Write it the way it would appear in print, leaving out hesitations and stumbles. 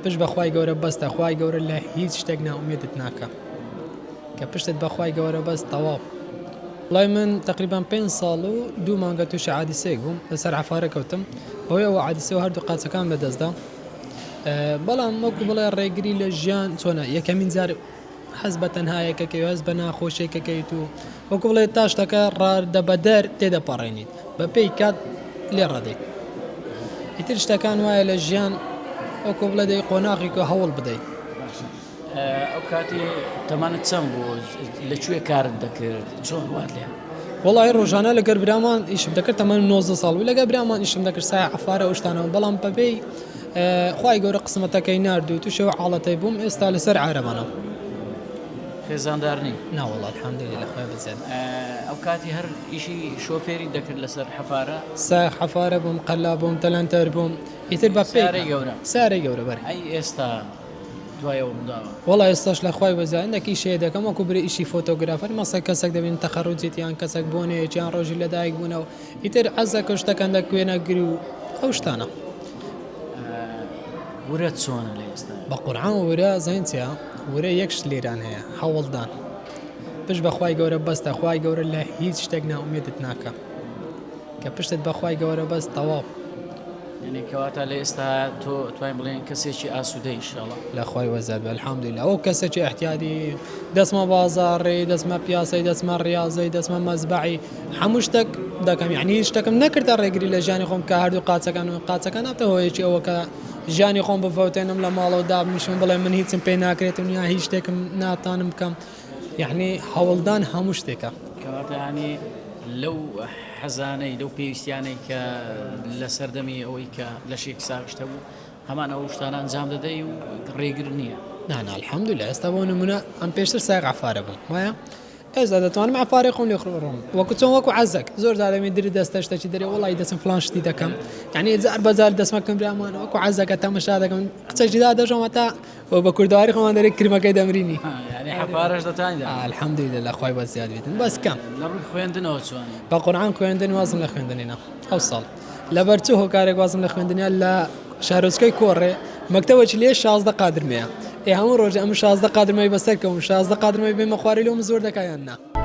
پشت بە خوای گەورە بەستە خوای گەورە لە هیچ شتێک نائومێدت ناکا کە پشتت بە خوای گەورە بەست تەواو. وەڵای من تەقریبەن پێنج ساڵ و دوو مانگە تووشی عادیسەیەک بووم لەسەر عەفارە کەوتم بەهۆی ئەوە عادیسەوە هەردوو قاچەکانم لەدەستدا بەڵام وەکو بڵێ ڕێگری لە ژیان چۆنە یەکەمین جار هەست بە تەنهایەکەکەی هەست بە ناخۆشیەکەکەیت و وەکو بڵێ تا شتەکە ڕادەبەدەر تێدەپەڕێنیت بە پێی کات لێ ڕادەیت ئیتر شتەکان وایە لە ژیان وەکو بڵێ دەی قۆناغی کە هەوڵ بدەیت. ئەو کاتی تەمەنت چەند بوو لە کوێ کارت دەکرد چۆن وات لێ وەڵی ڕۆژانە لەگەر برامان ئیشم دەکرد تەمەن 19 ساڵ بوو لەگەر برامان ئیشم دەکرد سای عەفارە ئەو شتانەوە بەڵام بەبێی خوای گەورە قسمەتەکەی نارد و تووشی ئەو حاڵەتەی بووم ئێستا لەسەر عارەبانم. خێزاندار نی؟ نا وەڵا الحمدللە خوای بەزیاد. ئەو کاتی هەر ئیشی شۆفێری دەکرد لەسەر حەفارە؟ سایەق حەفارە بووم، قەلاب بووم، تەلەنتەر بووم، ئیتر بە پێی. سەیارەی گەورە؟ سەیارەی گەورە بەرێ. ئەی ئێستا دوای ئەو ڕووداوە؟ وەڵا ئێستاش لە خوای بەزیاد هەندێک ئیش هەیە دەکەم وەکو برێ ئیشی فۆتۆگرافەر مەسەن کەسەک دەبینم تەخەروجێتی یان کەسەک بۆنەیەکی یان ڕۆژی لەدایک بوونە و ئیتر عەزەکە شتەکان دەکوێنە گر و ئەو شتانە. ورە چۆنە لە ئێستا؟ بە قورعان ورە زانین چیە ورە یەک شت لێران هەیە هەوڵدان پشت بە خوای گەورە بەستە خوای گەورە لە هیچ شتێک نائومێدت ناکا کە پشتت بە خوای گەورە بەست تەواو. یعنی کەواتە لە ئێستا تۆ توانین بڵێن کەسێکی ئاسوودەی ئیشەڵا. لە خوای وەزات بێ الحمدللە ئەو کەسێکی ئیعتیادی دەچمە بازاڕی دەچمە پیاسەی دەچمە ڕیاضەی دەچمە مەزبەعی هەموو شتێک دەکەم یعنی هیچ شتێکم نەکردە ڕێگری لە ژیانی خۆم کە هەردوو قاچەکان و قاچەکان نابتە هۆیەکی ئەوە کە ژیانی خۆم بفەوتێنم لە ماڵەوە دابنیشم بڵێ من هیچم پێ ناکرێت و یا هیچ شتێکم ناتانم بکەم یعنی هەوڵدان هەموو شتێکە. کەواتە یعنی لەو حەزانەی لەو پێویستیانەی کە لە سەردەمی ئەوەی کە لەشێکی ساغیشت هەبوو هەمان ئەو شتانە ئەنجام دەدەی و ڕێگر نییە. نا نا الحمدللە ئێستا بۆ نمونە ئەم پێشتر سایەق عەفارە بووم وایە ئێستا دەتوانم عەفارەی خۆم لێ خڕم وەکو چۆن وەکو عەزەک زۆر جار دەمی دری دەستە شتێکی دەرێ وەڵی دەچم فلان شتی دەکەم یعنی جار بە جار دەستمەکەم برامان وەکو عەزەکە تەمەشا دەکەم قچەکی دا دەژۆم هەتا و بە کوردەواری خۆمان دەرێ کرمەکەی دەمرینی یعنی حەفارەش دەتوانی دا الحمدللە لە خوای بەس زیاد بیتن بەس کەم لە ڕووی خوێندنەوە چۆنی بە قورعان خوێندن وازم لە خوێندنی نا ئەو ساڵ لەبەر چ هۆکارێک وازم لە خوێندنیا لە شارۆچکەی کۆڕێ مەکتەوەکی لێ 16 قادرمەیە ئێ هەموو ڕۆژ ئەم 16 قادرمەی بەسەر کەوم 16 قادرمەی بێمە خوارێ لۆم زۆر دەکا یان نا؟